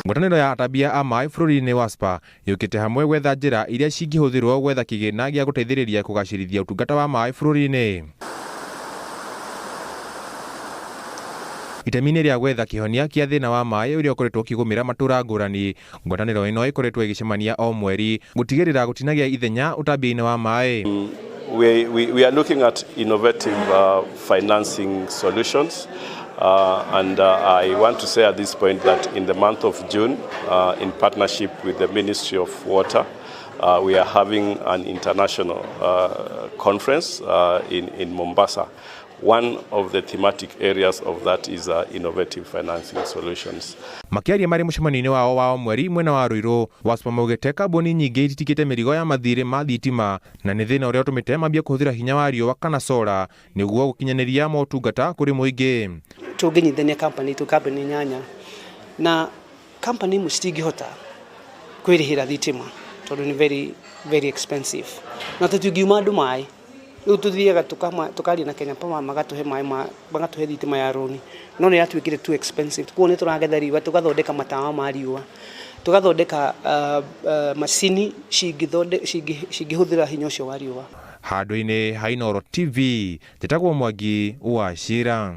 Ngwatanĩro ya atambia a maĩ bũrũri-inĩ WASPA yũkĩte hamwe gwetha njĩra iria cingĩhũthĩrwo gwetha kĩgĩna gĩa gũteithĩrĩria kũgacĩrithia ũtungata wa maĩ bũrũri-inĩ. Itemi-inĩ rĩa gwetha kĩhonia kĩa thĩna wa maĩ ũrĩa ũkoretwo ũkĩgũmĩra matũra ngũrani, ngwatanĩro ĩno ĩkoretwo ĩgĩcemania o mweri gũtigĩrĩra gũtinagĩa ithenya ũtambia-inĩ wa maĩ. We are looking at innovative financing solutions. And I want to say at this point that in the month of June, in partnership with the Ministry of Water, we are having an international conference in Mombasa. One of the thematic areas of that is innovative financing solutions. Makĩaria marĩ mũcemanio-inĩ wao wa o mweri mwena wa Ruiru, WASPA maugĩte kambuni nyingĩ ititikĩte mĩrigo ya mathirĩ ma thitima na nĩ thĩna ũrĩa ũtũmĩte mambie kũhũthĩra hinya wa riũa kana solar nĩguo gũkinyanĩria motungata kũrĩ mũingĩ. Tũngĩnyitithania company tũ company nyanya na company imwe citingĩhota kwĩrĩhĩra thitima tondũ nĩ very very expensive, na tũtingiuma andũ maĩ. Rĩu tũthiaga tũkaria na Kenya Power, magatũhe maĩ ma magatũhe thitima ya rũni, no nĩ yatuĩkire too expensive. Koguo nĩ tũragetha riũa, tũgathondeka matawa ma riũa, tũgathondeka macini cingĩhũthĩra hinya ũcio wa riũa. Handũ-inĩ ha Inooro TV, njĩtagwo Mwangi wa Cira.